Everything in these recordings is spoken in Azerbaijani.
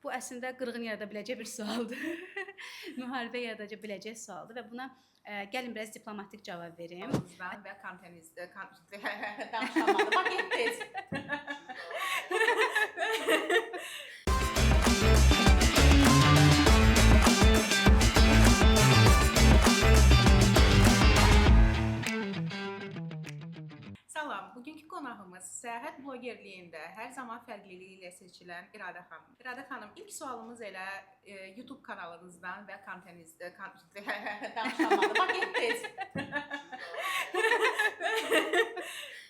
Bu əslində qırğın yarada biləcək bir sualdır. Müharibə yarada biləcək sualdır və buna gəlin biraz diplomatik cavab verim. Kanalınızdan və kontentinizdə danışamadım. Bax, getdi. Salam, bugünkü qonağımız səyahət blogerliyində hər zaman fərqliliyi ilə seçilən İradə xanım. İradə xanım, ilk sualımız elə YouTube kanalınızdan və kontentinizdə danışamadım. Bax, getdi.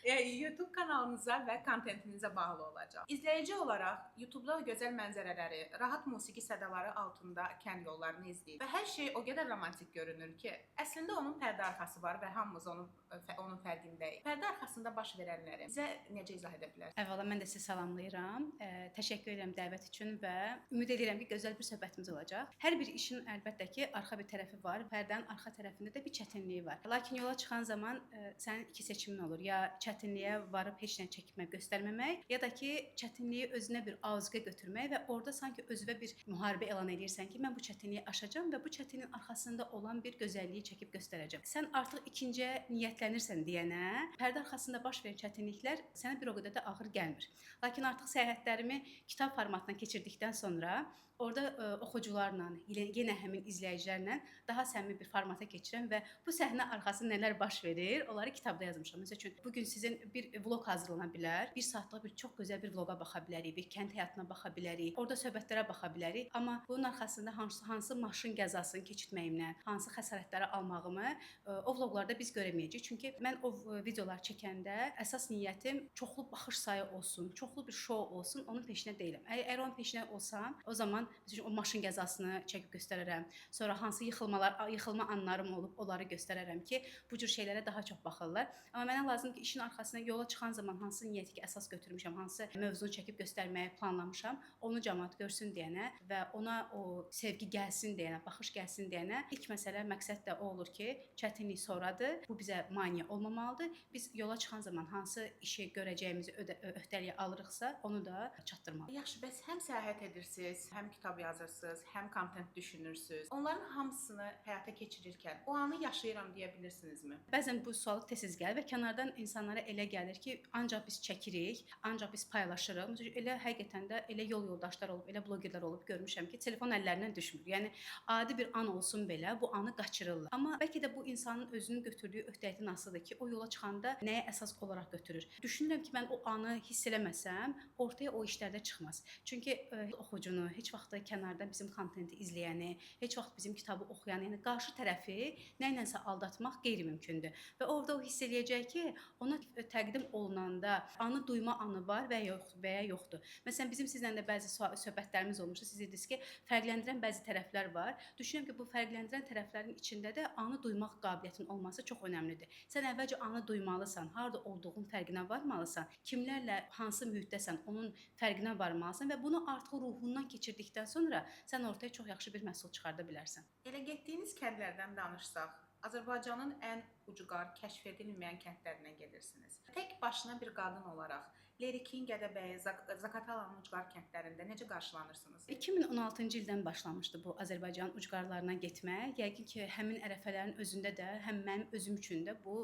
YouTube kanalınıza və kontentinizə bağlı olacaq. İzləyici olaraq YouTube-da gözəl mənzərələri, rahat musiqi sədaları altında kənd yollarını izləyir və hər şey o qədər romantik görünür ki, əslində onun pərdə arxası var və hamımız onun fərqindəyik. Pərdə arxasında baş verənləri bizə necə izah edə bilərsiniz? Əvvəla mən də sizi salamlayıram. Təşəkkür edirəm dəvət üçün və ümid edirəm ki, gözəl bir söhbətimiz olacaq. Hər bir işin əlbəttə ki, arxa bir tərəfi var. Pərdənin arxa tərəfində də bir çətinliyi var. Lakin yola çıxan zaman sənin iki seçimin olur. Ya çətinliyə varıb heç nə çəkmək, göstərməmək, ya da ki, çətinliyi özünə bir azuqə götürmək və orada sanki özünə bir müharibə elan edirsən ki, mən bu çətinliyi aşacağam və bu çətinliyin arxasında olan bir gözəlliyi çəkib göstərəcəm. Sən artıq ikinciyə niyyətlənirsən deyənə, pərdə arxasında baş verən çətinliklər sənə bir o qədər də ağır gəlmir. Lakin artıq səyahətlərimi kitab formatına keçirdikdən sonra orada oxucularla, yenə həmin izləyicilərlə daha səmimi bir formata keçirəm və bu səhnə arxası nələr baş verir, onları kitabda yazmışam. Məsəl üçün, bu gün sizin bir vloq hazırlana bilər. 1 saatlıq bir çox gözəl bir vloqa baxa bilərik, bir kənd həyatına baxa bilərik, orada söhbətlərə baxa bilərik. Amma bunun arxasında hansı maşın qəzasını keçirtməyimlə, hansı xəsarətləri almağımı o vloqlarda biz görə bilməyəcəyik. Çünki mən o videolar çəkəndə əsas niyyətim çoxlu baxış sayı olsun, çoxlu bir şou olsun, onun peşinə deyiləm. Əgər onun peşinə olsam, o zaman məsəl üçün o maşın qəzasını çəkib göstərərəm. Sonra hansı yıxılma anlarım olub, onları göstərərəm ki, bu cür şeylərə daha çox baxırlar. Amma mənə lazımdır ki, işin arxasına yola çıxan zaman hansı niyyəti ki, əsas götürmüşəm, hansı mövzunu çəkib göstərməyi planlamışam, onu cəmaət görsün deyənə və ona o sevgi gəlsin deyənə, baxış gəlsin deyənə ilk məsələ, məqsəd də o olur ki, çətinlik sonradır. Bu bizə maneə olmamalıdır. Biz yola çıxan zaman hansı işi görəcəyimizi öhdəliyə alırıqsa, onu da çatdırmalıyıq. Yaxşı, bəs həm səyahət edirsiniz, həm kitab yazırsınız, həm kontent düşünürsünüz. Onların hamısını həyata keçirirkən o anı yaşayıram deyə bilirsinizmi? Bəzən bu sual tez-tez gəlir və kənardan insanlara elə gəlir ki, ancaq biz çəkirik, ancaq biz paylaşırıq. Məsələn, elə həqiqətən də elə yol yoldaşlar olub, elə blogerlər olub görmüşəm ki, telefon əllərindən düşmür. Yəni adi bir an olsun belə bu anı qaçırırlar. Amma bəlkə də bu insanın özünün götürdüyü öhdəlikdən asılıdır ki, o yola çıxanda nəyə əsas olaraq götürür. Düşünürəm ki, mən o anı hiss eləməsəm, ortaya o işlərdə çıxmaz. Çünki oxucunu, heç vaxt da kənardan bizim kontenti izləyəni, heç vaxt bizim kitabı oxuyanı, yəni qarşı tərəfi nə ilənsə aldatmaq qeyri-mümkündür. Və orada o hiss eləyəcək ki, ona təqdim olunanda anı duyma anı var və yox və ya yoxdur. Məsələn, bizim sizlə də bəzi söhbətlərimiz olmuşdu. Siz dediniz ki, fərqləndirən bəzi tərəflər var. Düşünürəm ki, bu fərqləndirən tərəflərin içində də anı duymaq qabiliyyətinin olması çox önəmlidir. Sən əvvəlcə anı duymalısan, harda olduğun fərqinə varmalısan, kimlərlə hansı mühitdəsən, onun fərqinə varmalısan və bunu artıq ruhundan keçirdikdən sonra sən ortaya çox yaxşı bir məhsul çıxarda bilərsən. Elə getdiyiniz kəndlərdən danışsaq, Azərbaycanın ən ucqar, kəşf edilməyən kəndlərinə gedirsiniz. Tək başına bir qadın olaraq Lerikin, Gədəbəyi, Zaqatalanın ucqar kəndlərində necə qarşılanırsınız? 2016-cı ildən başlamışdı bu Azərbaycanın ucqarlarına getmək. Yəqin ki, həmin ərəfələrin özündə də, həm mənim özüm üçün də bu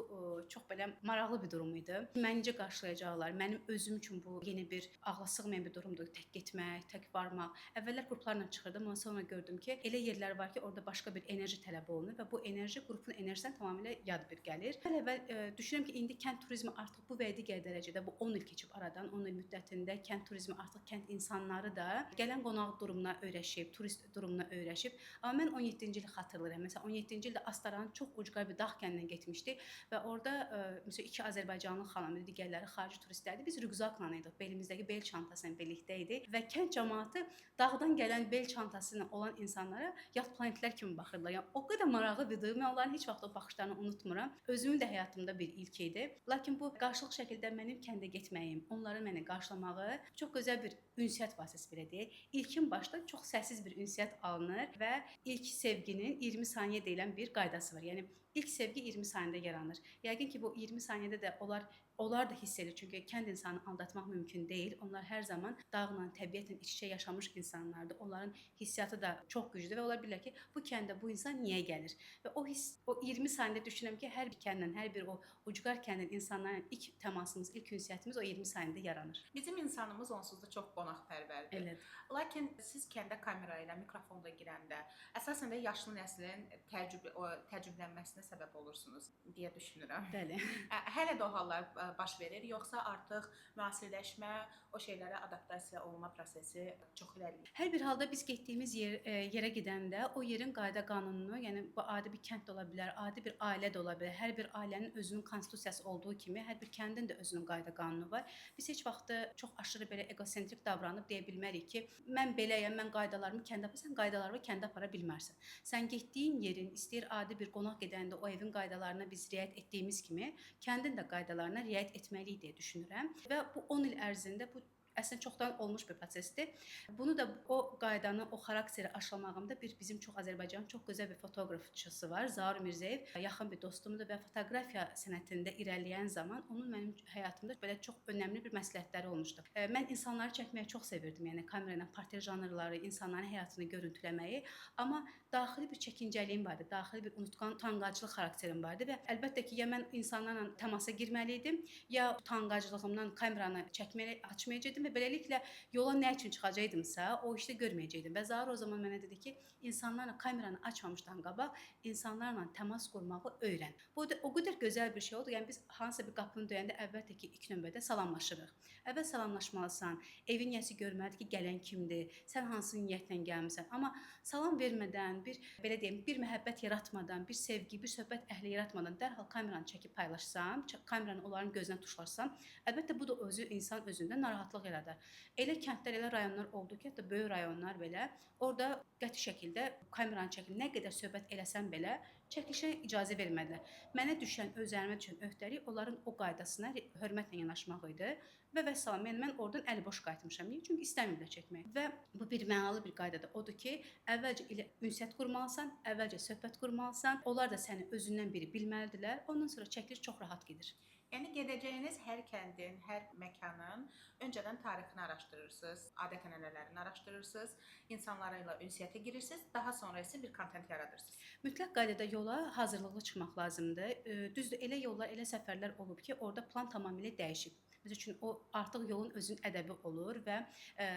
çox belə maraqlı bir durum idi. Məni necə qarşılayacaqlar? Mənim özüm üçün bu yeni bir ağla sığmayan bir durumdur. Tək getmək, tək varmaq. Əvvəllər qruplarla çıxırdım, amma sonra gördüm ki, elə yerlər var ki, orada başqa bir enerji tələb olunur və bu enerji qrupun enerjisindən tamamilə yad bir gəlir. Əvvəl düşünürəm ki, indi kənd turizmi artıq bu və ya digər dərəcədə bu 10 il keçib aradan, 10 il müddətində kənd turizmi artıq kənd insanları da gələn qonaq durumuna öyrəşib, turist durumuna öyrəşib. Amma mən 17-ci ili xatırlayıram. Məsələn, 17-ci ildə Astaranın çox ucqar bir dağ kəndindən getmişdik və orada məsələn 2 azərbaycanlı xanım idi, digərləri xarici turistlərdi. Biz rüqzakla idik, belimizdəki bel çantası ilə birlikdə idik və kənd cəmaatı dağdan gələn bel çantası ilə olan insanlara yad planetlər kimi baxırdılar. Yəni o qədər maraqlı bir duyğu. Mən onların heç vaxt o baxışlarını unutmuram. Özümün də həyatımda bir ilk idi. Lakin bu qarşılıq şəkildə mənim kəndə getməyim, onların məni qarşılamağı çox gözəl bir ünsiyyət vasitəsi belə deyək. İlkin başda çox səssiz bir ünsiyyət alınır və ilk sevginin 20 saniyə deyilən bir qaydası var. Yəni ilk sevgi 20 saniyədə yaranır. Yəqin ki, bu 20 saniyədə də onlar Onlar da hiss edir, çünki kənd insanı aldatmaq mümkün deyil. Onlar hər zaman dağla, təbiətlə iç-içə yaşamış insanlardır. Onların hissiyatı da çox güclüdür və onlar bilirlər ki, bu kəndə bu insan niyə gəlir? Və o hiss, o 20 saniyədə düşünürəm ki, hər bir kəndlə, hər bir o ucqar kəndin insanlarla ilk təmasımız, ilk ünsiyyətimiz o 20 saniyədə yaranır. Bizim insanımız onsuz da çox qonaqpərvərdir. Elədir. Lakin siz kəndə kamera ilə, mikrofonla girəndə, əsasən də yaşlı nəslin təəccüblənməsinə səbəb olursunuz deyə düşünürəm. Bəli. Hələ də o hallar baş verir, yoxsa artıq müasirləşmə, o şeylərə adaptasiya olma prosesi çox irəliləyir? Hər bir halda biz getdiyimiz yerə gedəndə o yerin qayda qanununu, yəni bu adi bir kənd də ola bilər, adi bir ailə də ola bilər. Hər bir ailənin özünün konstitusiyası olduğu kimi, hər bir kəndin də özünün qayda qanunu var. Biz heç vaxt çox aşırı belə egosentrik davranıb deyə bilmərik ki, mən beləyəm, mən qaydalarımı kəndə apara, sən qaydalarını kəndə apara bilmərsən. Sən getdiyin yerin, istəyir adi bir qonaq gedəndə o evin qaydalarına biz riayət etdiyimiz kimi, kəndin də qaydalarına riayət etməliyik deyə düşünürəm. Və bu 10 il ərzində bu əslində çoxdan olmuş bir prosesdir. Bunu da o qaydanı, o xarakteri aşılamağımda bir bizim çox Azərbaycanın çox gözəl bir fotoqrafçısı var, Zaur Mirzəyev. Yaxın bir dostumdur və fotoqrafiya sənətində irəliləyən zaman onun mənim həyatımda belə çox önəmli bir məsləhətləri olmuşdu. Mən insanları çəkməyi çox sevirdim. Yəni kamera ilə portret janrları, insanların həyatını görüntüləməyi, amma daxili bir çəkincəliyim vardı, daxili bir unutqan, utanqaclıq xarakterim vardı və əlbəttə ki, ya mən insanlarla təmasa girməli idim, ya utanqaclığımdan kameranı çəkməli, açmayacaqdım və beləliklə yola nə üçün çıxacaqdımsa, o işdə görməyəcəkdim. Və Zaur o zaman mənə dedi ki, insanlarla kameranı açmamışdan qabaq insanlarla təmas qurmağı öyrən. Bu da o qədər gözəl bir şey oldu. Yəni biz hansısa bir qapını döyəndə əlbəttə ki, ilk növbədə salamlaşırıq. Əvvəl salamlaşmalısan, evin yiyəsi görməlidir ki, gələn kimdir, sən hansı niyyətlə gəlmisən. Amma salam vermədən, bir belə deyim, bir məhəbbət yaratmadan, bir sevgi, bir söhbət əhli yaratmadan dərhal kameranı çəkib paylaşsan, kameranı onların gözünə tuşlarsan, əlbəttə bu da özü insan özündə narahatlıq yaradar. Elə kəndlər, elə rayonlar oldu ki, hətta böyük rayonlar belə, orada qəti şəkildə kameranı çəkib nə qədər söhbət eləsən belə çəkilişə icazə vermədilər. Mənə düşən, özlərimə düşən öhdəlik onların o qaydasına hörmətlə yanaşmaq idi və vəssalam. Yəni mən oradan əliboş qayıtmışam. Niyə? Çünki istəmirlər çəkməyi. Və bu bir mənalı bir qaydadır. Odur ki, əvvəlcə ilə ünsiyyət qurmalısan, əvvəlcə söhbət qurmalısan. Onlar da səni özündən biri bilməlidirlər. Ondan sonra çəkiliş çox rahat gedir. Yəni gedəcəyiniz hər kəndin, hər məkanın öncədən tarixini araşdırırsınız, adət-ənənələrini araşdırırsınız, insanlara ilə ünsiyyətə girirsiniz, daha sonra isə bir kontent yaradırsınız. Mütləq qaydada yola hazırlıqlı çıxmaq lazımdır. Düzdür, elə yollar, elə səfərlər olub ki, orada plan tamamilə dəyişib. Məsəl üçün, o artıq yolun özünün ədəbi olur və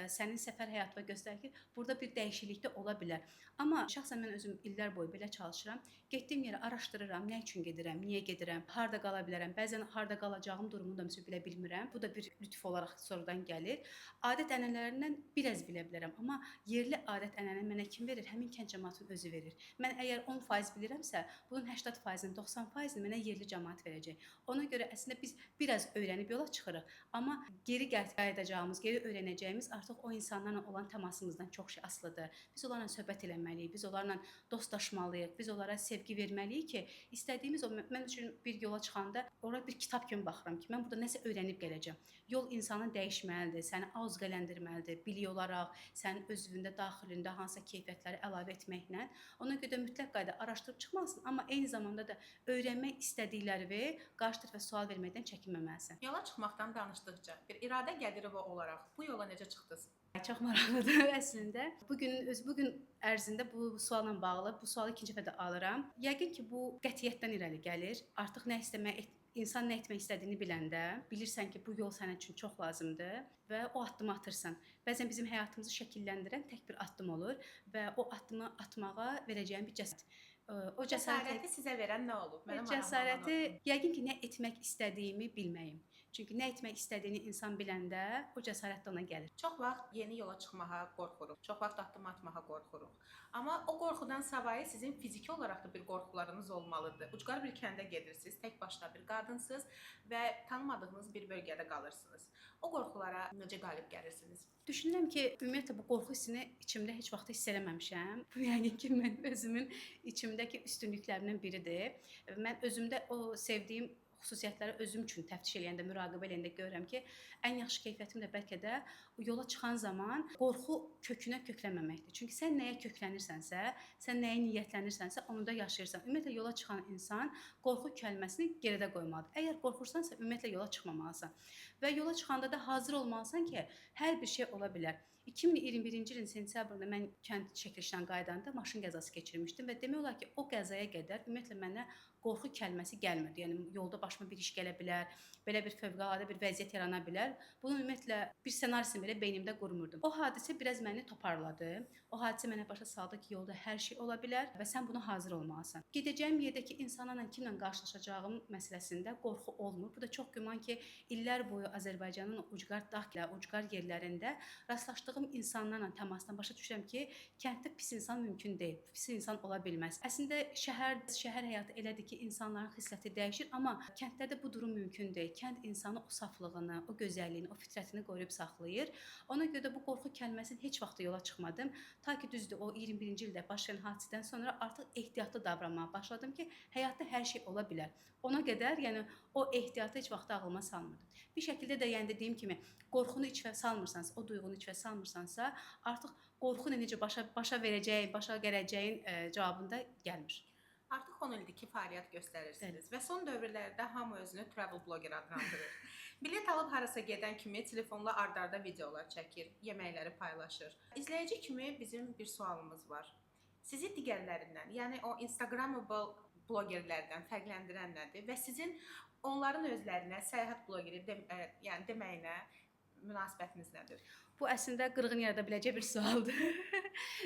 sənin səfər həyatına göstərir ki, burada bir dəyişiklik də ola bilər. Amma şəxsən mən özüm illər boyu belə çalışıram. Getdiyim yerə araşdırıram, nə üçün gedirəm, niyə gedirəm, harda qala bilərəm. Bəzən harda qalacağım durumunu da məsələn bilə bilmirəm. Bu da bir lütf olaraq sonradan gəlir. Adət-ənənələrindən biraz bilə bilərəm, amma yerli adət-ənənə mənə kim verir? Həmin kənd cəmaatının özü verir. Mən əgər 10% bilirəmsə, bunun 80%-ni, 90%-ni mənə yerli cəmaat verəcək. Ona görə əslində biz biraz öyrənib yola çıxırıq. Amma geri qayıdacağımız, geri öyrənəcəyimiz artıq o insanlarla olan təmasımızdan çox şey asılıdır. Biz onlarla söhbət eləməliyik, biz onlarla dostlaşmalıyıq, biz onlara sevgi verməliyik ki, istədiyimiz o mən üçün bir yola çıxanda ora bir kitab kimi baxıram ki, mən burada nəsə öyrənib gələcəm. Yol insanı dəyişməlidir, səni azuqələndirməlidir, bilik olaraq, sənin özündə, daxilində hansısa keyfiyyətləri əlavə etməklə. Ona görə də mütləq qayda araşdırıb çıxmalısın, amma eyni zamanda da öyrənmək istədikləri qarşı tərəfə sual verməkdən çəkinməməlisən. Yola çıxmaqdan danışdıqca bir İradə Qədirova olaraq bu yola necə çıxdınız? Çox maraqlıdır əslində. Bu gün ərzində bu sualla bağlı bu sualı ikinci dəfə də alıram. Yəqin ki, bu qətiyyətdən irəli gəlir. Artıq nə istəmək, insan nə etmək istədiyini biləndə, bilirsən ki, bu yol sənin üçün çox lazımdır və o addımı atırsan. Bəzən bizim həyatımızı şəkilləndirən tək bir addım olur və o addımı atmağa verəcəyin bir cəsarət. O cəsarəti sizə verən nə olub? Mənə cəsarəti yəqin ki, nə etmək istədiyimi bilməyim. Çünki nə etmək istədiyini insan biləndə o cəsarət də ona gəlir. Çox vaxt yeni yola çıxmağa qorxuruq. Çox vaxt addım atmağa qorxuruq. Amma o qorxudan savayı sizin fiziki olaraq da bir qorxularınız olmalıdır. Ucqar bir kəndə gedirsiniz, tək başına bir qadınsınız və tanımadığınız bir bölgədə qalırsınız. O qorxulara necə qalib gəlirsiniz? Düşünürəm ki, ümumiyyətlə bu qorxu hissini içimdə heç vaxt hiss eləməmişəm. Bu yəqin ki, mən özümün içimdəki üstünlüklərimdən biridir. Mən özümdə o sevdiyim xüsusiyyətləri özüm üçün təftiş eləyəndə, müraqibə eləyəndə görürəm ki, ən yaxşı keyfiyyətim də bəlkə də yola çıxan zaman qorxu kökünə köklənməməkdir. Çünki sən nəyə köklənirsənsə, sən nəyə niyyətlənirsənsə, onu da yaşayırsan. Ümumiyyətlə yola çıxan insan qorxu kəlməsini geridə qoymalıdır. Əgər qorxursansa, ümumiyyətlə yola çıxmamalısan. Və yola çıxanda da hazır olmalısan ki, hər bir şey ola bilər. 2021-ci ilin sentyabrında mən kənd çəkilişdən qayıdanda maşın qəzası keçirmişdim və demək olar ki, o qəzaya qədər ümumiyyətlə mənə qorxu kəlməsi gəlmirdi. Yəni yolda başıma bir iş gələ bilər, belə bir fövqəladə bir vəziyyət yarana bilər. Bunu ümumiyyətlə bir ssenarisini belə beynimdə qurmurdum. O hadisə biraz məni toparladı. O hadisə mənə başa saldı ki, yolda hər şey ola bilər və sən buna hazır olmalısan. Gedəcəyim yerdəki insanlarla kimlə qarşılaşacağım məsələsində qorxu olmur. Bu da çox güman ki, illər boyu Azərbaycanın ucqar dağ, ucqar yerlərində rastlaşdığım insanlarla təmasdan başa düşürəm ki, kənddə pis insan mümkün deyil. Pis insan ola bilməz. Əslində şəhər həyatı elədir ki, insanların xisləti dəyişir, amma kəndlərdə bu durum mümkün deyil. Kənd insanı o saflığını, o gözəlliyini, o fitrətini qoruyub saxlayır. Ona görə də bu qorxu kəlməsini heç vaxt yola çıxmadım. Ta ki düzdür, o 21-ci ildə baş verən hadisədən sonra artıq ehtiyatlı davranmağa başladım ki, həyatda hər şey ola bilər. Ona qədər, yəni o ehtiyatı heç vaxt ağlıma salmırdım. Bir şəkildə də, yəni dediyim kimi, qorxunu içə salmırsansa, o duyğunu içə salmırsansa, artıq qorxu necə başa verəcəyin, başa gələcəyin cavabında gəlmir. Artıq 10 ildir ki, fəaliyyət göstərirsiniz. Bəli. Və son dövrlərdə hamı özünü travel blogger adlandırır. Bilet alıb harasa gedən kimi telefonla ard-arda videolar çəkir, yeməkləri paylaşır. İzləyici kimi bizim bir sualımız var. Sizi digərlərindən, yəni o Instagramable blogerlərdən fərqləndirən nədir və sizin onların özlərinə səyahət blogeri yəni deməyinə münasibətiniz nədir? Bu əslində qırğın yarada biləcək bir sualdır.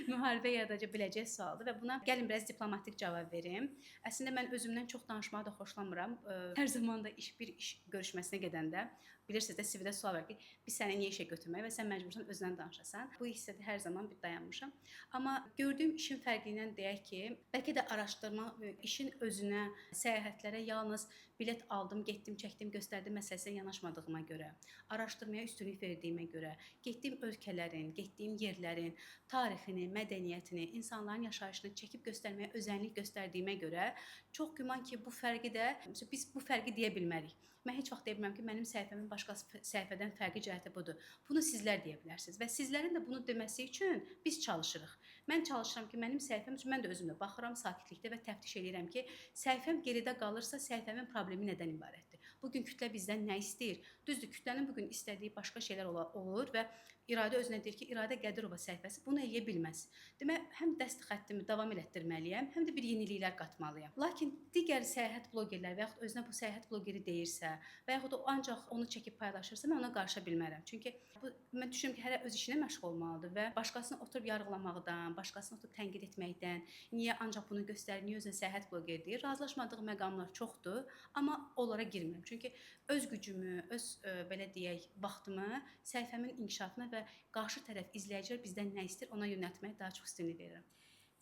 Müharibə yarada biləcək sualdır və buna gəlin biraz diplomatik cavab verim. Əslində mən özümdən çox danışmağı da xoşlamıram. Hər zaman da bir iş görüşməsinə gedəndə bilirsiniz də CV-də sual var ki, biz səni niyə işə götürməliyik və sən məcbursan özündən danışasan. Bu hissədə hər zaman bir dayanmışam. Amma gördüyüm işin fərqi ilə deyək ki, bəlkə də araşdırma işin özünə, səyahətlərə yalnız bilet aldım, getdim, çəkdim, göstərdim məsələsinə yanaşmadığıma görə, araşdırmaya üstünlük verdiyimə görə, getdiyim ölkələrin, getdiyim yerlərin tarixini, mədəniyyətini, insanların yaşayışını çəkib göstərməyə özənlik göstərdiyimə görə çox güman ki, bu fərqi də biz bu fərqi deyə bilmərik. Mən heç vaxt deyə bilmərəm ki, mənim səhifəmin başqa səhifədən fərqi cəhəti budur. Bunu sizlər deyə bilərsiniz və sizlərin də bunu deməsi üçün biz çalışırıq. Mən çalışıram ki, mənim səhifəm üçün mən də özümdə baxıram sakitlikdə və təftiş eləyirəm ki, səhifəm geridə qalırsa, səhifəmin problemi nədən ibarətdir? Bu gün kütlə bizdən nə istəyir? Düzdür, kütlənin bu gün istədiyi başqa şeylər olur və İradə özünə deyir ki, İradə Qədirova səhifəsi bunu eləyə bilməz. Demək, həm dəst xəttimi davam elətdirməliyəm, həm də bir yeniliklər qatmalıyam. Lakin digər səyahət blogerləri və yaxud özünə bu səyahət blogeri deyirsə və yaxud o ancaq onu çəkib paylaşırsa, mən ona qarışa bilmərəm. Çünki bu, mən düşünürəm ki, hər öz işinə məşğul olmalıdır və başqasını oturub yarğılamaqdan, başqasını oturub tənqid etməkdən, niyə ancaq bunu göstərir, niyə özünə səyahət blogeri deyir, razılaşmadığım məqamlar çoxdur, amma onlara girmirəm. Çünki öz gücümü, öz belə deyək, vaxtımı səhifəmin inkişafına və qarşı tərəf izləyicilər bizdən nə istəyir, ona yönəltməyə daha çox üstünlük verirəm.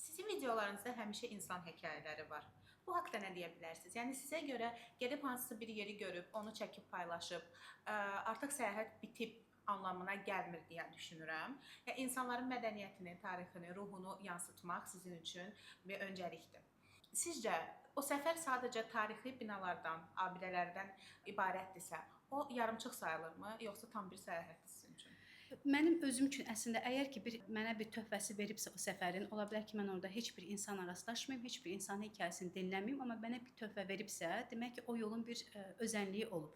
Sizin videolarınızda həmişə insan hekayələri var. Bu haqda nə deyə bilərsiniz? Yəni sizə görə gedib hansısa bir yeri görüb, onu çəkib paylaşıb, artıq səyahət bitib anlamına gəlmir deyə düşünürəm. Yəni insanların mədəniyyətini, tarixini, ruhunu yansıtmaq sizin üçün bir öncəlikdir. Sizcə o səfər sadəcə tarixi binalardan, abidələrdən ibarətdirsə, o yarımçıq sayılırmı, yoxsa tam bir səyahətdir sizin üçün? Mənim özüm üçün əslində əgər ki bir mənə bir töhfəsi veribsə o səfərin, ola bilər ki, mən orada heç bir insana rastlaşmayım, heç bir insanın hekayəsini dinləməyim, amma mənə bir töhfə veribsə, demək ki, o yolun bir özənliyi olub.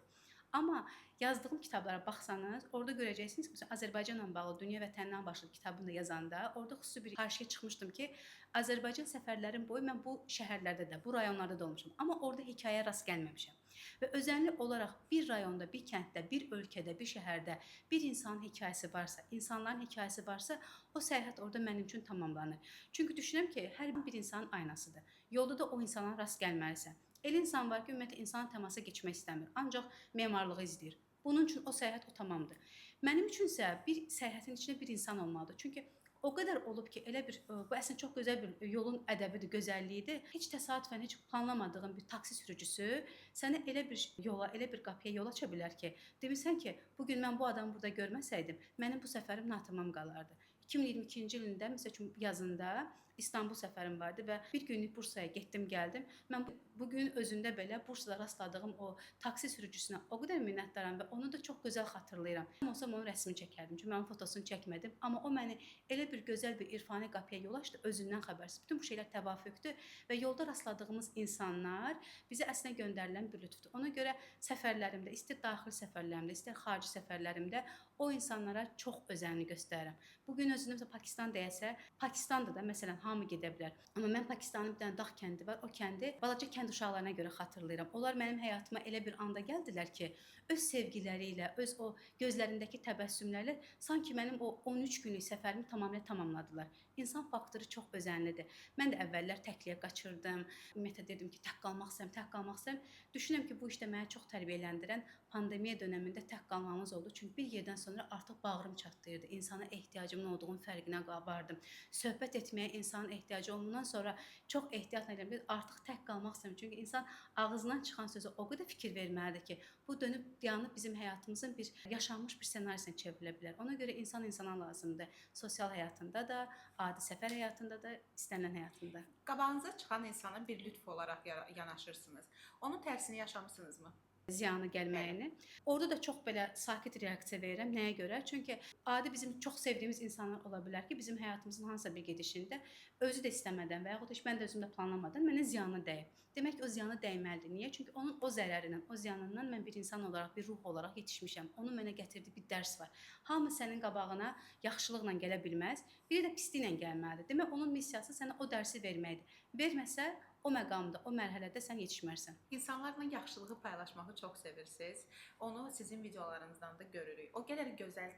Amma yazdığım kitablara baxsanız, orada görəcəksiniz ki, məsələn, Azərbaycanla bağlı Dünya Vətəndən başlı kitabını da yazanda, orada xüsusi bir haşiyə çıxmışdım ki, Azərbaycan səfərlərim boyu mən bu şəhərlərdə də, bu rayonlarda da olmuşam, amma orada hekayəyə rast gəlməmişəm. Və özənli olaraq bir rayonda, bir kənddə, bir ölkədə, bir şəhərdə bir insanın hekayəsi varsa, insanların hekayəsi varsa, o səyahət orada mənim üçün tamamlanır. Çünki düşünürəm ki, hər bir insanın aynasıdır. Yolda da o insana rast gəlməlisən. Elə insan var ki, ümumiyyətlə insana təmasa keçmək istəmir, ancaq memarlığı izləyir. Bunun üçün o səyahət o tamamdır. Mənim üçünsə bir səyahətin içində bir insan olmalıdır. Çünki o qədər olub ki, elə bir bu əslində çox gözəl bir yolun ədəbidir, gözəlliyidir. Heç təsadüfən, heç planlamadığın bir taksi sürücüsü sənə elə bir yola, elə bir qapıya yol aça bilər ki, demirsən ki, bu gün mən bu adamı burada görməsəydim, mənim bu səfərim natamam qalardı. 2022-ci ilində, məsəl üçün yazında İstanbul səfərim vardı və bir günlük Bursaya getdim, gəldim. Mən bu gün özündə belə Bursada rastladığım o taksi sürücüsünə o qədər minnətdaram və onu da çox gözəl xatırlayıram. Mən olsam onun rəsmini çəkərdim. Çünki mən onun fotosunu çəkmədim, amma o məni elə bir gözəl bir irfani qapıya yol açdı, özündən xəbərsiz. Bütün bu şeylər təvafüqdür və yolda rastladığımız insanlar bizə əslində göndərilən bir lütfdür. Ona görə səfərlərimdə, istər daxili səfərlərimdə, istər xarici səfərlərimdə o insanlara çox özənli göstərirəm. Bu gün özündə məsələn Pakistan deyəsə, Pakistanda da məsələn hamı gedə bilər. Amma mən Pakistanın bir dənə dağ kəndi var. O kəndi balaca kənd uşaqlarına görə xatırlayıram. Onlar mənim həyatıma elə bir anda gəldilər ki, öz sevgiləri ilə, öz o gözlərindəki təbəssümlərlə sanki mənim o 13 günlük səfərimi tamamilə tamamladılar. İnsan faktoru çox özənlidir. Mən də əvvəllər təkliyə qaçırdım. Ümumiyyətlə dedim ki, tək qalmaq istəyirəm, tək qalmaq istəyirəm. Düşünürəm ki, bu işdə məni çox tərbiyələndirən pandemiya dönəmində tək qalmamız oldu. Çünki bir yerdən sonra artıq bağrım çatlayırdı. İnsana ehtiyacımın olduğunun fərqinə vardım. Söhbət etməyə insanın ehtiyacı olundan sonra çox ehtiyatla edirəm. Artıq tək qalmaq istəyirəm. Çünki insan ağzından çıxan sözə o qədər fikir verməlidir ki, bu dönüb dayanıb bizim həyatımızın bir yaşanmış bir ssenarisinə çevrilə bilər. Ona görə insan insana lazımdır. Sosial həyatında da, adi səfər həyatında da, istənilən həyatında. Qabağınıza çıxan insana bir lütf olaraq yanaşırsınız. Onun tərsini yaşamısınızmı? Ziyanı gəlməyini. Orada da çox belə sakit reaksiya verirəm. Nəyə görə? Çünki adi bizim çox sevdiyimiz insanlar ola bilər ki, bizim həyatımızın hansısa bir gedişində özü də istəmədən və yaxud heç mən də özüm də planlamadan mənə ziyanı dəyib. Demək ki, o ziyanı dəyməlidir. Niyə? Çünki onun o zərərindən, o ziyanından mən bir insan olaraq, bir ruh olaraq yetişmişəm. Onun mənə gətirdiyi bir dərs var. Hamı sənin qabağına yaxşılıqla gələ bilməz, biri də pisliklə gəlməlidir. Demək, onun missiyası sənə o dərsi verməkdir. Verməsə, o məqamda, o mərhələdə sən yetişmərsən. İnsanlarla yaxşılığı paylaşmağı çox sevirsiniz. Onu sizin videolarınızdan da görürük. O qədər gözəl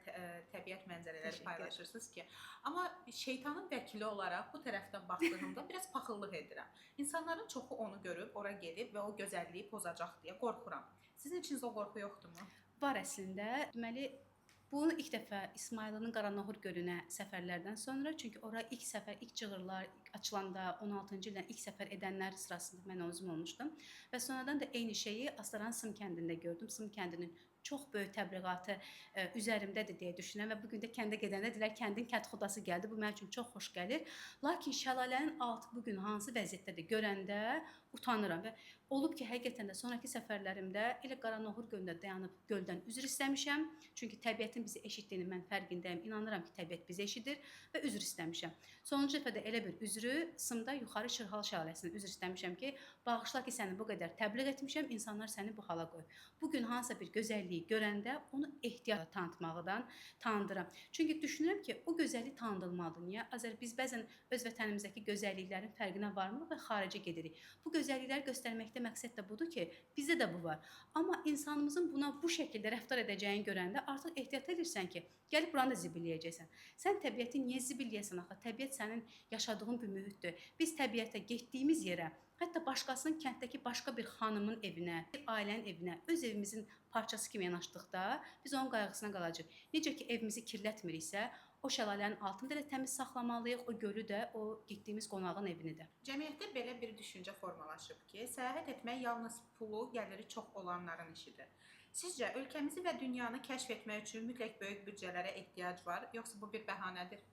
təbiət mənzərələri paylaşırsınız ki, amma şeytanın vəkili olaraq bu tərəfdən baxdığımda biraz paxıllıq edirəm. İnsanların çoxu onu görüb, ora gedib və o gözəlliyi pozacaq deyə qorxuram. Sizin içinizdə o qorxu yoxdurmu? Var əslində. Deməli, bunu ilk dəfə İsmayılın Qaranohur gölünə səfərlərdən sonra, çünki ora ilk səfər, ilk cığırlar açılanda 16-cı ildən ilk səfər edənlər sırasında mən özüm olmuşdum. Və sonradan da eyni şeyi Astaran Sım kəndində gördüm. Sım kəndinin çox böyük təbliğatı üzərimdədir deyə düşünürəm və bu gün də kəndə gedəndə dedilər kəndin kəndxudası gəldi. Bu mənim üçün çox xoş gəlir. Lakin şəlalənin altı bu gün hansı vəziyyətdədir görəndə utanıram və olub ki, həqiqətən də sonrakı səfərlərimdə elə Qaranohur gölündə dayanıb göldən üzr istəmişəm. Çünki təbiətin bizi eşitdiyini mən fərqindəyəm. İnanıram ki, təbiət bizi eşidir və üzr istəmişəm. Sonuncu dəfə də elə bir üzrü Sımda yuxarı Şırhal şəlaləsindən üzr istəmişəm ki, bağışla ki, səni bu qədər təbliğ etmişəm, insanlar səni bu hala qoyub. Bu gün hansısa bir gözəlliyi görəndə onu ehtiyatla tanıtmaqdan tanıdıram. Çünki düşünürəm ki, o gözəllik tanıdılmalıdır. Niyə? Azər biz bəzən öz vətənimizdəki gözəlliklərin fərqinə varmırıq və xaricə gedirik. Bu gözəllikləri göstərməkdə məqsəd də budur ki, bizdə də bu var. Amma insanımızın buna bu şəkildə rəftar edəcəyini görəndə artıq ehtiyat edirsən ki, gəlib buranı da zibilləyəcəksən. Sən təbiəti niyə zibilləyəsən axı? Təbiət sənin yaşadığın bir mühitdir. Biz təbiətə getdiyimiz yerə, hətta başqasının kənddəki başqa bir xanımın evinə, bir ailənin evinə, öz evimizin parçası kimi yanaşdıqda biz onun qayğısına qalacağıq. Necə ki evimizi kirlətmiriksə, o şəlalənin altını da elə təmiz saxlamalıyıq, o gölü də, o getdiyimiz qonağın evini də. Cəmiyyətdə belə bir düşüncə formalaşıb ki, səyahət etmək yalnız pulu, gəliri çox olanların işidir. Sizcə ölkəmizi və dünyanı kəşf etmək üçün mütləq böyük büdcələrə ehtiyac var, yoxsa bu bir bəhanədir?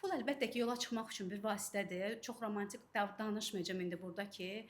Pul əlbəttə ki, yola çıxmaq üçün bir vasitədir. Çox romantik danışmayacağam indi burada ki,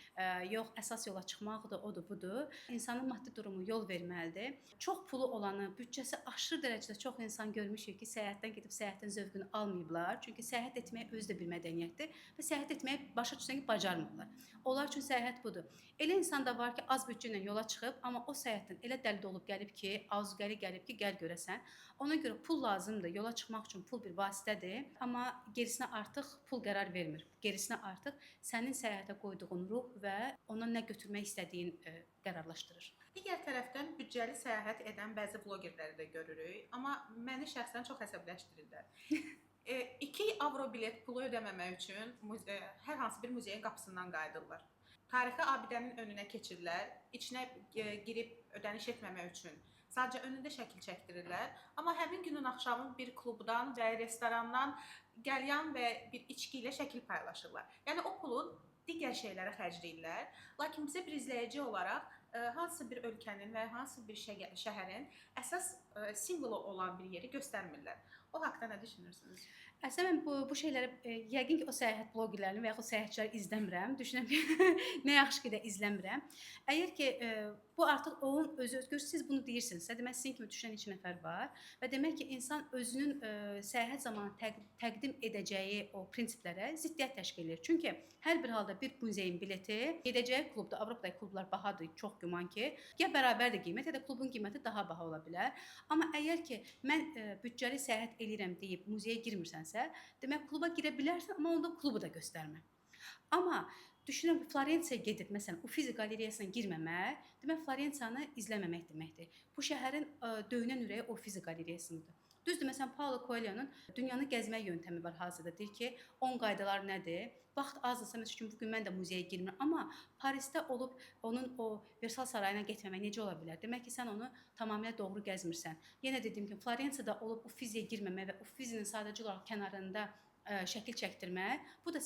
yox, əsas yola çıxmaqdır, odur, budur. İnsanın maddi durumu yol verməlidir. Çox pulu olanı, büdcəsi aşırı dərəcədə çox insan görmüşük ki, səyahətdən gedib səyahətin zövqünü almayıblar. Çünki səyahət etmək özü də bir mədəniyyətdir və səyahət etməyi başa düşsən ki, bacarmırlar. Onlar üçün səyahət budur. Elə insan da var ki, az büdcə ilə yola çıxıb, amma o səyahətdən elə dəli dolub gəlib ki, azuqəli gəlib ki, gəl görəsən. Ona görə pul lazımdır. Yola çıxmaq üçün pul bir vasitədir, amma gerisinə artıq pul qərar vermir. Gerisinə artıq sənin səyahətə qoyduğun ruh və ona nə götürmək istədiyin qərarlaşdırır. Digər tərəfdən büdcəli səyahət edən bəzi vlogerləri də görürük, amma məni şəxsən çox əsəbləşdirirlər. 2 avro bilet pulu ödəməmək üçün hər hansı bir muzeyin qapısından qayıdırlar. Tarixi abidənin önünə keçirlər, içinə girib ödəniş etməmək üçün sadəcə önündə şəkil çəkdirirlər. Amma həmin günün axşamı bir klubdan və restorandan qəlyan və bir içki ilə şəkil paylaşırlar. Yəni o pulu digər şeylərə xərcləyirlər. Lakin bizə bir izləyici olaraq hansısa bir ölkənin və hansısa bir şəhərin əsas simvolu olan bir yeri göstərmirlər. O haqda nə düşünürsünüz? Əslində mən bu şeyləri yəqin ki, o səyahət bloqerlərini və yaxud səyahətçiləri izləmirəm. Düşünürəm ki, nə yaxşı ki də izləmirəm. Əgər ki, bu artıq onun özü, görürsüz, siz bunu deyirsinizsə, demək sizin kimi düşünən neçə nəfər var və demək ki, insan özünün səyahət zamanı təqdim edəcəyi o prinsiplərə ziddiyyət təşkil edir. Çünki hər bir halda bir muzeyin bileti gedəcəyi klubda, Avropadakı klublar bahadır, çox güman ki, ya bərabərdir qiymət, ya da klubun qiyməti daha baha ola bilər. Amma əgər ki, mən büdcəli səyahət eləyirəm deyib muzeyə girmirsənsə, demək kluba girə bilərsən, amma onda klubu da göstərmə. Amma düşünürəm ki, Florensiyaya gedib, məsələn, Uffizi qalereyasına girməmək, demək Florensiyanı izləməmək deməkdir. Bu şəhərin döyünən ürəyi Uffizi qalereyasındadır. Düzdür, məsələn, Paulo Coelho'nun dünyanı gəzmək yöntəmi var hazırda. Deyir ki, 10 qaydalar nədir? Vaxt azdırsa, məsəl üçün, bu gün mən də muzeyə girmirəm, amma Parisdə olub onun o Versal sarayına getməmək necə ola bilər? Demək ki, sən onu tamamilə doğru gəzmirsən. Yenə dediyim kimi, Florensiyada olub Uffiziyə girməmək və Uffizinin sadəcə olaraq kənarında şəkil çəkdirmək, bu da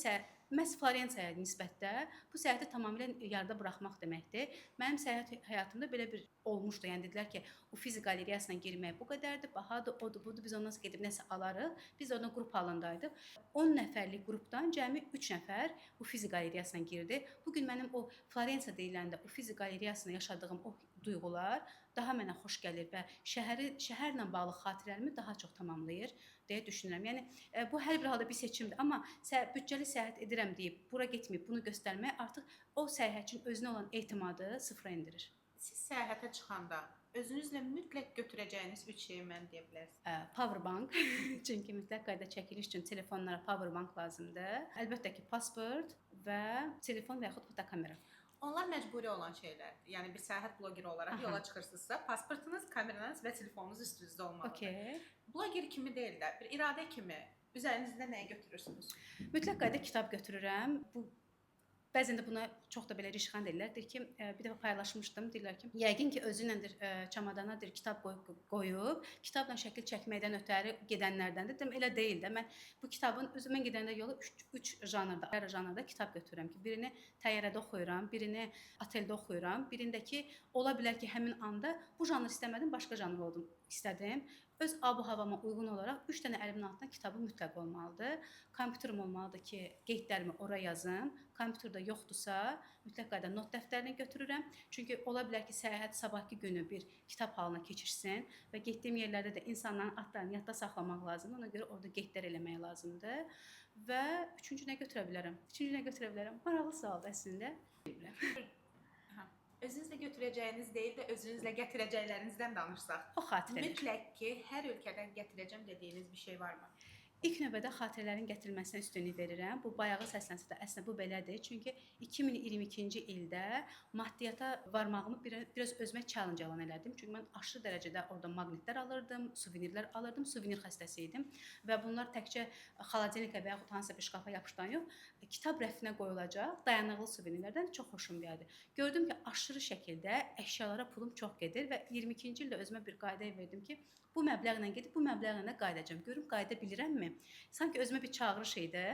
məhz Florensiyaya nisbətdə bu səyahəti tamamilə yarıda buraxmaq deməkdir. Mənim səyahət həyatımda belə bir olmuşdu. Yəni dedilər ki, Uffizi qalereyasına girmək bu qədərdir, bahadır, odur, budur. Biz ondan sonra gedib nəsə alarıq. Biz orada qrup halındaydıq. 10 nəfərlik qrupdan cəmi 3 nəfər Uffizi qalereyasına girdi. Bu gün mənim o Florensiya deyiləndə Uffizi qalereyasında yaşadığım o duyğular daha mənə xoş gəlir və şəhərlə bağlı xatirələrimi daha çox tamamlayır deyə düşünürəm. Yəni bu hər bir halda bir seçimdir, amma büdcəli səyahət edirəm deyib bura getməyib bunu göstərmək artıq o səyahətçinin özünə olan etimadı sıfıra endirir. Siz səyahətə çıxanda özünüzlə mütləq götürəcəyiniz 3 şeyi mən deyə bilərsiniz. Power bank. Çünki mütləq qayda çəkiliş üçün telefonlara power bank lazımdır. Əlbəttə ki, pasport və telefon və yaxud fotokamera. Onlar məcburi olan şeylərdir. Yəni bir səyahət bloqeri olaraq yola çıxırsınızsa, pasportunuz, kameranız və telefonunuz üstünüzdə olmalıdır. Okay. Bloger kimi deyil də, bir iradə kimi üzərinizdə nəyi götürürsünüz? Mütləq qayda kitab götürürəm. Bu bəzən də buna çox da belə rişxənd edirlər. Deyir ki, bir dəfə paylaşmışdım. Deyirlər ki, yəqin ki, özünlədir çamadanadır kitab qoyub, kitabla şəkil çəkməkdən ötəri gedənlərdəndir. Dedim, elə deyil də. Mən bu kitabın özü mən gedəndə yola 3 janrda, ayrı janrda kitab götürürəm ki, birini təyyarədə oxuyuram, birini oteldə oxuyuram, birindəki ola bilər ki, həmin anda bu janr istəmədim, başqa janr oldum, istədim. Öz ab-havama uyğun olaraq 3 dənə əlimin altında kitabım mütləq olmalıdır. Kompüterim olmalıdır ki, qeydlərimi ora yazım. Kompüterdə yoxdursa, mütləq qayda not dəftərini götürürəm. Çünki ola bilər ki, səyahət sabahki günü bir kitab halına keçirsin və getdiyim yerlərdə də insanların adlarını yadda saxlamaq lazımdır. Ona görə orada qeydlər eləmək lazımdır. Və üçüncü nə götürə bilərəm? Üçüncü nə götürə bilərəm? Maraqlı sualdır əslində. Bilmirəm. Özünüzlə götürəcəyiniz deyil də özünüzlə gətirəcəklərinizdən danışsaq. O xatirələr. Mütləq ki, hər ölkədən gətirəcəm dediyiniz bir şey varmı? İlk növbədə xatirələrin gətirilməsinə üstünlük verirəm. Bu bayağı səslənsə də əslində bu belədir. Çünki 2022-ci ildə maddiyyata varmağımı biraz özümə challenge elan elədim. Çünki mən aşırı dərəcədə orada maqnitlər alırdım, suvenirlər alırdım, suvenir xəstəsi idim və bunlar təkcə xaladenika və yaxud hansısa bir şkafa yapışdan yox, kitab rəfinə qoyulacaq dayanıqlı suvenirlərdən çox xoşum gəldi. Gördüm ki, aşırı şəkildə əşyalara pulum çox gedir və 22-ci ildə özümə bir qayda verdim ki, bu məbləğlə gedib bu məbləğlə də qayıdacağam. Görüm qayıda bilirəmmi? Sanki özümə bir çağırış idi.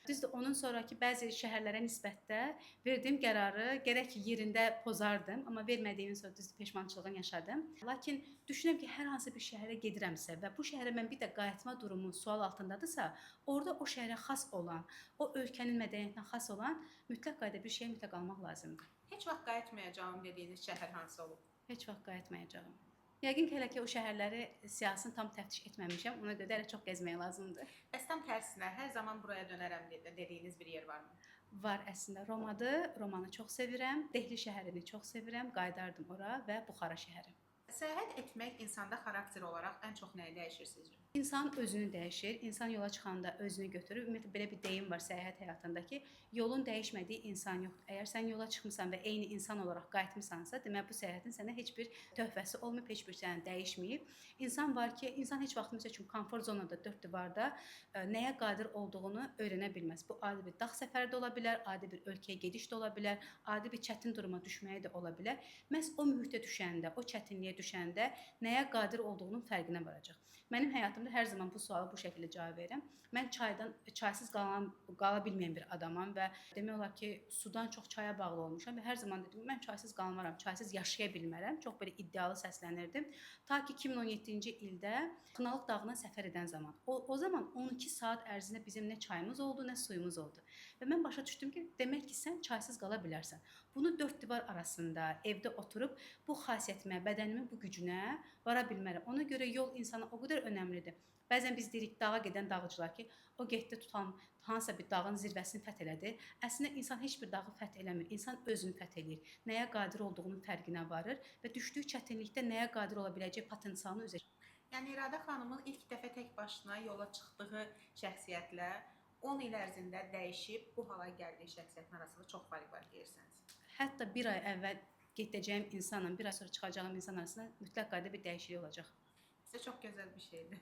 Düzdür, onun sonraki bəzi şəhərlərə nisbətdə verdiyim qərarı gərək ki, yerində pozardım, amma vermədiyimin sonra düzdür peşmançılığını yaşadım. Lakin düşünürəm ki, hər hansı bir şəhərə gedirəmsə və bu şəhərə mən bir də qayıtma durumu sual altındadırsa, orada o şəhərə xas olan, o ölkənin mədəniyyətinə xas olan mütləq qayda bir şeyə mütləq almaq lazımdır. Heç vaxt qayıtmayacağım dediyiniz şəhər hansı olub? Heç vaxt qayıtmayacağım. Yəqin ki, hələ ki o şəhərləri siyasını tam təftiş etməmişəm. Ona görə də hələ çox gəzmək lazımdır. Bəs tam tərsinə, hər zaman buraya dönərəm dediyiniz bir yer varmı? Var əslində. Romadır. Romanı çox sevirəm. Dehli şəhərini çox sevirəm. Qayıdardım ora və Buxara şəhəri. Səyahət etmək insanda xarakter olaraq ən çox nəyi dəyişir sizcə? İnsan özünü dəyişir. İnsan yola çıxanda özünü götürür. Ümumiyyətlə belə bir deyim var səyahət həyatında ki, yolun dəyişmədiyi insan yoxdur. Əgər sən yola çıxmısan və eyni insan olaraq qayıtmısansa, demək bu səyahətin sənə heç bir töhfəsi olmayıb, heç bir səni dəyişməyib. İnsan var ki, insan heç vaxt məsəl üçün komfort zonada, dörd divarda nəyə qadir olduğunu öyrənə bilməz. Bu adi bir dağ səfəri də ola bilər, adi bir ölkəyə gediş də ola bilər, adi bir çətin duruma düşməyi də ola bilər. Məhz o mühitə düşəndə, o çətinliyə düşəndə nəyə qadir olduğunun fərqinə varacaq. Mənim həyatımda Həyatımda hər zaman bu suala bu şəkildə cavab verirəm. Mən çaysız qala bilməyən bir adamam və demək olar ki, sudan çox çaya bağlı olmuşam və hər zaman dedim, mən çaysız qalmaram, çaysız yaşaya bilmərəm. Çox belə iddialı səslənirdim. Ta ki 2017-ci ildə Xınalıq dağına səfər edən zaman. O zaman 12 saat ərzində bizim nə çayımız oldu, nə suyumuz oldu. Və mən başa düşdüm ki, demək ki, sən çaysız qala bilərsən. Bunu dörd divar arasında evdə oturub bu xasiyyətimə, bədənimin bu gücünə vara bilmərəm. Ona görə yol insana o qədər önəmlidir. Bəzən biz deyirik dağa gedən dağcılar ki, o getdi tutan hansısa bir dağın zirvəsini fəth elədi. Əslində insan heç bir dağı fəth eləmir. İnsan özünü fəth eləyir. Nəyə qadir olduğunun fərqinə varır və düşdüyü çətinlikdə nəyə qadir ola biləcəyi potensialını özə. Yəni İradə xanımın ilk dəfə tək başına yola çıxdığı şəxsiyyətlə 10 il ərzində dəyişib bu hala gəldiyi şəxsiyyətin arasında çox fərq var deyirsiniz. Hətta bir ay əvvəl gedəcəyim insanla bir ay sonra çıxacağım insan arasında mütləq qayda bir dəyişiklik olacaq. Sizə çox gözəl bir şeydir.